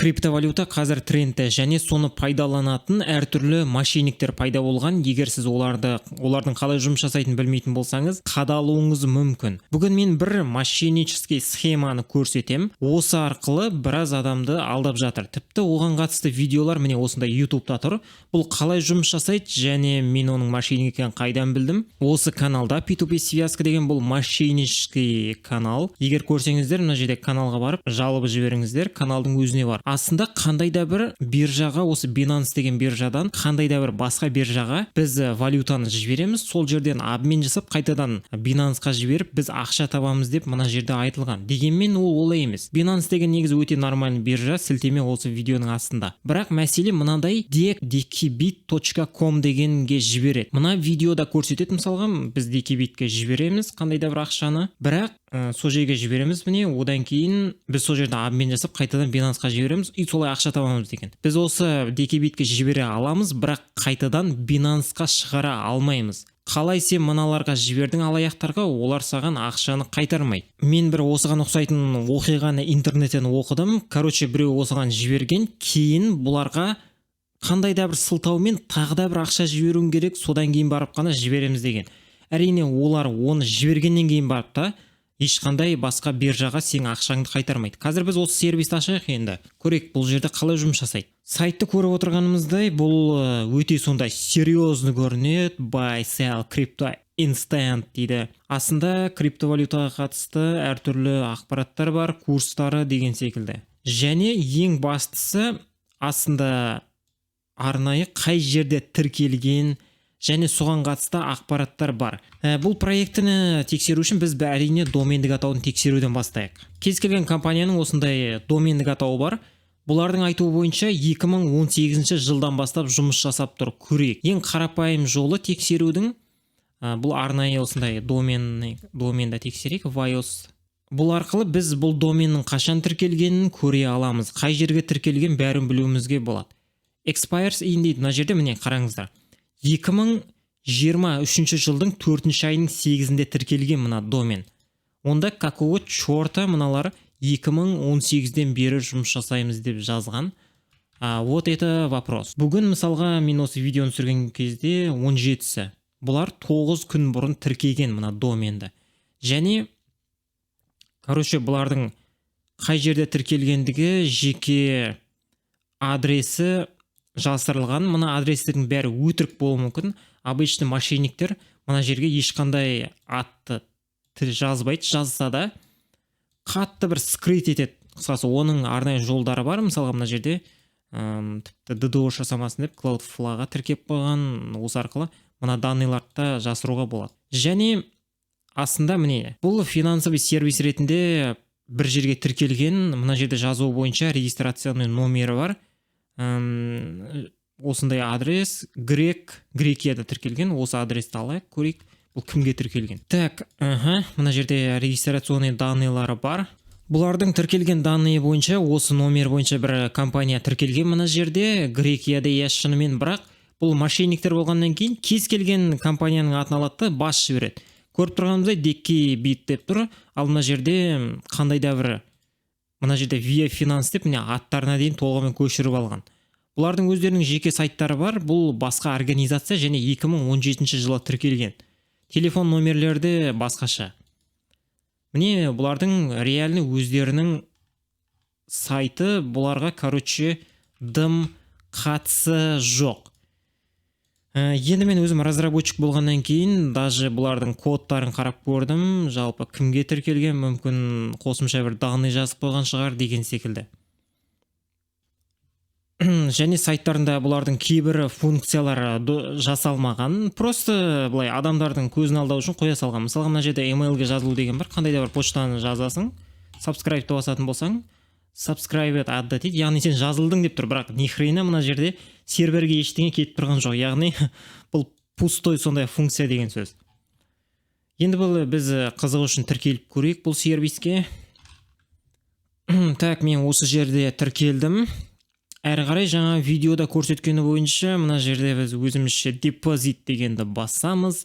Криптовалюта қазір трендте және соны пайдаланатын әртүрлі мошенниктер пайда болған. Егер сіз олардың қалай жұмыс жасайтынын білмейтін болсаңыз, қадалуыңыз мүмкін. Бүгін мен бір мошеннический схеманы көрсетем. Осы арқылы біраз адамды алдап жатыр. Тіпті оған қатысты видеолар міне осындай Ютубта тұр. Бұл қалай жұмыс жасайды және мен оның мошенник екенін қайдан білдім? Осы каналда, P2P связка деген, бұл мошеннический канал. Егер көрсеңіздер, мына жерде каналға барып жалоба жіберіңіздер, каналдың өзіне бар. Астында қандай да бір биржаға, осы Binance деген биржадан қандай да бір басқа биржаға біз валютаны жібереміз, сол жерден обмен жасап, қайтадан Binance'қа жіберіп, біз ақша табамыз деп мына жерде айтылған. Дегенмен ол олай емес. Binance деген негізі өте нормальный биржа, сілтеме осы видеоның астында. Бірақ мәселе мынандай: dekibit.com дегенге жібереді. Мына видеода көрсетеді, мысалға, біз Декибитке жібереміз қандай да бір ақшаны, бірақ сол жерге жібереміз, міне, одан кейін біз сол жерде обмен жасап, қайтадан Binance'қа жібереміз и солай ақша табамыз деген. Біз осы Декибитке жібере аламыз, бірақ қайтадан Binance'қа шығара алмаймыз. Қалай сен мыналарға жібердің, алаяқтарға, олар саған ақшаны қайтармайды. Мен бір осыған ұқсайтын оқиғаны интернеттен оқыдым. Короче, біреу осыған жіберген, кейін бұларға қандай да бір сылтаумен тағы да бір ақша жіберуің керек, содан кейін барып қана жібереміз деген. Әрине, олар оны жібергеннен кейін барып та ешқандай басқа биржаға сенің ақшаңды қайтармайды. Қазір біз осы сервисті ашайық енді, көрейік, бұл жерде қалай жұмыс жасайды. Сайтты көріп отырғанымыздай, бұл өте сондай серьезный көрінеді. Buy, sell crypto instant дейді. Астында криптовалютаға қатысты әртүрлі ақпараттар бар, курстары деген секілді. Және ең бастысы, астында арнайы қай жерде тіркелген және соған қатысты ақпараттар бар. Бұл проектіні тексеру үшін біз, әрине, домендік атауын тексеруден бастайық. Кез келген компанияның осындай домендік атауы бар. Бұлардың айтуы бойынша, 2018 жылдан бастап жұмыс жасап тұр. Көрейік. Ең қарапайым жолы тексерудің бұл арнайы осындай доменді тексерейік, WHOIS. Бұл арқылы біз бұл доменнің қашан тіркелгенін көре аламыз, қай жерге тіркелген, бәрін білуімізге болады. Expires in дейді мына жерде. Міне, қараңыздар, 2023 жылдың төртінші айының 8-інде тіркелген мына домен. Онда какого черта мыналар 2018-ден бері жұмыс жасаймыз деп жазған? Вот это вопрос. Бүгін, мысалға, мен осы видеоны түсірген кезде 17-сі, бұлар 9 күн бұрын тіркеген мына доменді. Және, короче, бұлардың қай жерде тіркелгендігі, жеке адресі жасырылған. Мына адрестердің бәрі өтірік болуы мүмкін. Обычный мошенниктер мына жерге ешқандай атты жазбайды, жазса да, қатты бір скрыть етеді. Қысқасы, оның арнайы жолдары бар. Мысалға, мына жерде тіпті DDoS жасамасын деп Cloudflare-ға тіркеп қойған. Осы арқылы мына данныйларды да жасыруға болады. Және астында, міне, бұл финансовый сервис ретінде бір жерге тіркелген. Мына жерде жазуы бойынша регистрационный номері бар. Осындай адрес Грекияда тіркелген. Осы адресті алайық, көрейік, бұл кімге тіркелген. Так, аха, мына жерде регистрационный данныйлары бар. Бұлардың тіркелген данные бойынша, осы номер бойынша бір компания тіркелген мына жерде, Грекияда, иә, шынымен. Бірақ бұл мошенниктер болғаннан кейін кез келген компанияның атын алады да, бас жібереді. Көріп тұрғанымыздай, Декки бит деп тұр, ал мына жерде қандай да бір, мына жерде Виа Финанс деп, міне, аттарына дейін толығымен көшіріп алған. Бұлардың өздерінің жеке сайттары бар. Бұл басқа организация және 2017 жылы тіркелген. Телефон номерлері де басқаша. Міне, бұлардың реальный өздерінің сайты, бұларға, короче, дым қатысы жоқ. Енді мен өзім разработчик болғаннан кейін даже бұлардың кодтарын қарап көрдім, жалпы кімге тіркелген, мүмкін, қосымша бір данный жазып қойған шығар деген секілді. Және сайттарында бұлардың кейбір функциялары жасалмаған, просто былай адамдардың көзін алдау үшін қоя салған. Мысалға, мына жерде email-ге жазылу деген бар. Қандай да бір почтаны жазасың, subscribe басатын болсаң, subscribe add дейді, яғни сен жазылдың деп тұр. Бірақ ни хрена мына жерде серверге ештеңе кетіп тұрған жоқ, яғни бұл пустой сондай функция деген сөз. Енді бұл біз қызық үшін тіркеліп көрейік бұл сервиске. Так, мен осы жерде тіркелдім. Әрі қарай жаңа видеода көрсеткені бойынша мына жерде біз өзімізше депозит дегенді басамыз.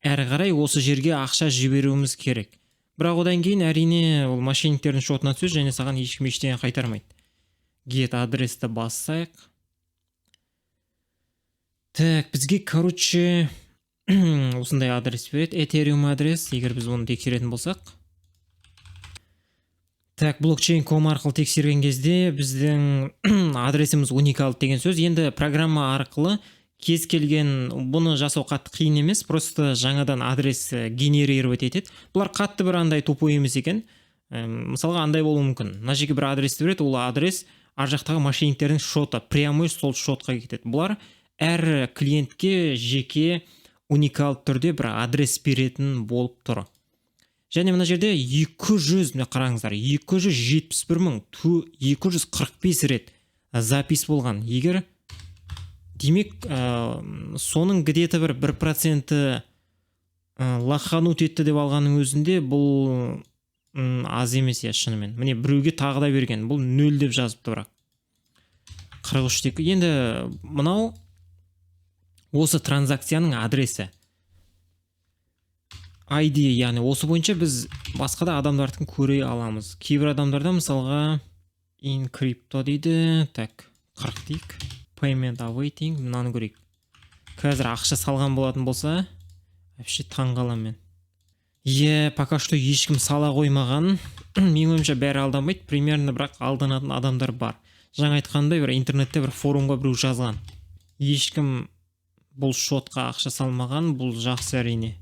Әрі қарай осы жерге ақша жіберуіміз керек. Бірақ одан кейін, әрине, ол мошенниктердің шотына түседі және саған ешкім ештеңе қайтармайды. Get адресті бассайық. Так, бізге, короче, осындай адрес береді, Ethereum адрес. Егер біз оны тексеретін болсақ, так, блокчейн.ком арқылы тексерген кезде біздің адресіміз уникалды деген сөз. Енді программа арқылы кез келген бұны жасау қатты қиын емес, просто жаңадан адрес генерировать етеді. Бұлар қатты бір андай тупой емес екен. Мысалға, андай болуы мүмкін: мына жерге бір адресті береді, ол адрес ар жақтағы мошенниктердің шоты, прямой сол шотқа кетеді. Бұлар әр клиентке жеке уникалды түрде бір адрес беретін болып тұр. Және мына жерде 200, міне, қараңыздар, 271 мың 245 рет запись болған. Егер, демек, соның где-то бір 1%-і лохануть етті деп алғанның өзінде, бұл аз емес, иә, шынымен. Міне, біреуге тағы да берген, бұл нөл деп жазыпты, бірақ 43. Енді мынау осы транзакцияның адресі, ID, яғни осы бойынша біз басқа да адамдардікін көре аламыз. Кейбір адамдарда, мысалға, in crypto дейді. Так, 40 дейік, payment awaiting. Мынаны көрейік. Қазір ақша салған болатын болса, вообще таң қаламын мен. Иә, пока что ешкім сала қоймаған. Менің ойымша, бәрі алданбайды примерно, бірақ алданатын адамдар бар. Жаңа айтқандай, бір интернетте бір форумға біреу жазған. Ешкім бұл шотқа ақша салмаған, бұл жақсы, әрине.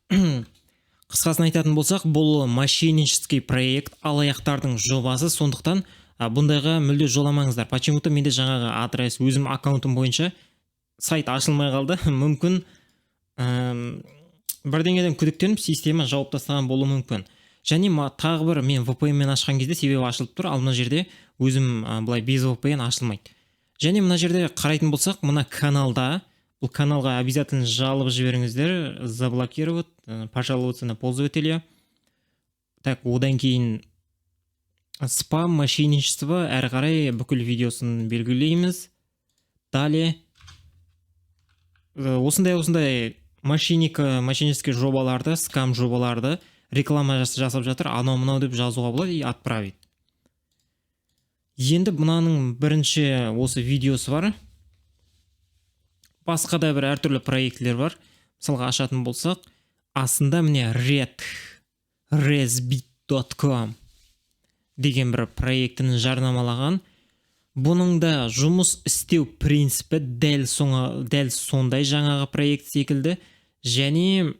Қысқасын айтатын болсақ, бұл мошеннический проект, алаяқтардың жобасы. Сондықтан бұндайға мүлде жоламаңыздар. Почему-то менде жаңағы адрес, өзім аккаунтым бойынша сайт ашылмай қалды. Мүмкін, бірдеңеден күдіктеніп, система жауып тастаған болуы мүмкін. Және тағы бір, мен VPN мен ашқан кезде себебі ашылып тұр, ал мына жерде өзім былай без VPN ашылмайды. Және мына жерде қарайтын болсақ, мына каналда, бұл каналға обязательно жалоба жіберіңіздер, заблокировать, пожаловаться на пользователя. Так, одан кейін спам, мошенничество, әрі қарай бүкіл видеосын белгілейміз. Далее, осындай осындай мошеннический жобаларды, скам жобаларды реклама жасап жатыр, анау мынау деп жазуға болады и отправить. Енді мынаның бірінші осы видеосы бар, басқа да бір әртүрлі проектілер бар. Мысалға, ашатын болсақ, астында, міне, red resbit.com деген бір проектіні жарнамалаған. Бұның да жұмыс істеу принципі дәл сондай жаңағы проект секілді және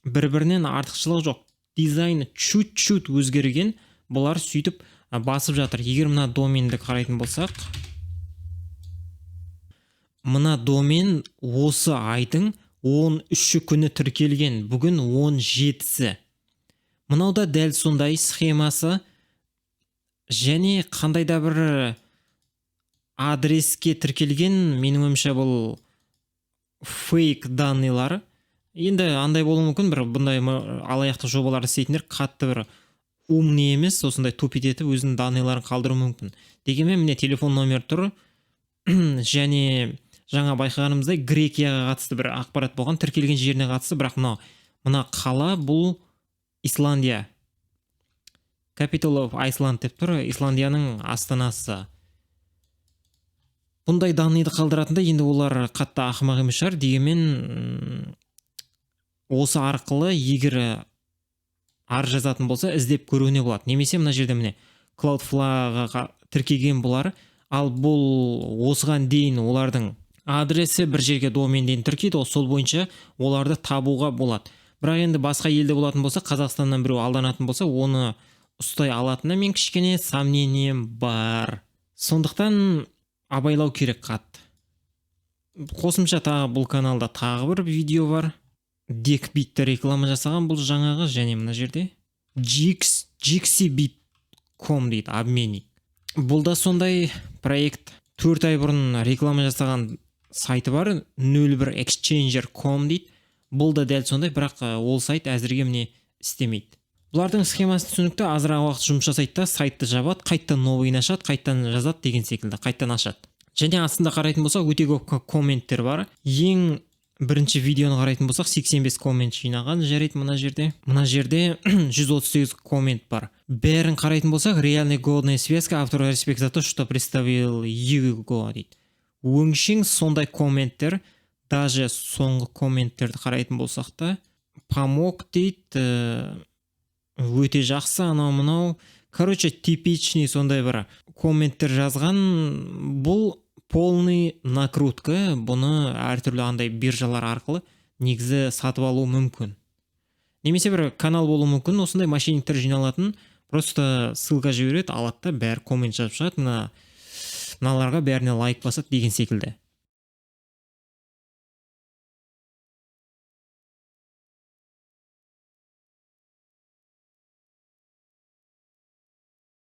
бір бірінен артықшылығы жоқ, дизайны чуть-чуть өзгерген. Бұлар сөйтіп басып жатыр. Егер мына доменді қарайтын болсақ, мына домен осы айдың 13 күні тіркелген, бүгін 17-сі. Мынау да дәл сондай схемасы және қандай да бір адреске тіркелген. Менің ойымша, бұл фейк данныйлар. Енді андай болуы мүмкін, бір бұндай алаяқтық жобалар істейтіндер қатты бір умный емес, осындай тупить етіп, өзінің данныйларын қалдыруы мүмкін. Дегенмен, міне, телефон номер тұр. Және жаңа байқағанымыздай, Грекияға қатысты бір ақпарат болған, тіркелген жеріне қатысты. Бірақ мынау, мына қала, бұл Исландия, Capital of Iceland деп тұр, Исландияның астанасы. Бұндай данныйды қалдыратындай енді олар қатты ақымақ емес шығар. Дегенмен осы арқылы егер арыз жазатын болса, іздеп көруіне болады. Немесе мына жерде, міне, Cloudflare-ға тіркеген бұлар. Ал бұл осыған дейін олардың адресі бір жерге доменден тіркейді ғой, сол бойынша оларды табуға болады. Бірақ енді басқа елде болатын болса, Қазақстаннан біреу алданатын болса, оны ұстай алатынына мен кішкене сомнением бар. Сондықтан абайлау керек қатты. Қосымша тағы бұл каналда тағы бір видео бар, декбитті реклама жасаған бұл жаңағы. Және мына жерде gxbit.com дейді, обменник. Бұл да сондай проект, 4 ай бұрын реклама жасаған сайты бар, 01 exchanger.com дейді. Бұл да дәл сондай, бірақ ол сайт әзірге, міне, істемейді. Бұлардың схемасы түсінікті: азырақ уақыт жұмыс жасайды да, сайтты жабады, қайтадан новыйын ашады, қайтадан жазады деген секілді, қайтадан ашады. Және астында қарайтын болсақ, өте көп комменттер бар. Ең Бірінші видеоны қарайтын болсақ, 85 коммент жинаған. Жарайды, мына жерде 138 коммент бар. Бәрін қарайтын болсақ, «Реальный годная связка, автору респект за то, что представил его» дейді. Өңшең сондай комменттер. Даже соңғы комменттерді қарайтын болсақ та, «Помог» дейді, өте жақсы, анау мынау короче, типичный сондай бір комменттер жазған. Бұл полный накрутка. Бұны әртүрлі андай биржалар арқылы негізі сатып алу мүмкін немесе бір канал болуы мүмкін осындай мошенниктер жиналатын. Просто ссылка жібереді, алады да, бәрі коммент жазып шығады, мыналарға бәріне лайк басады деген секілді.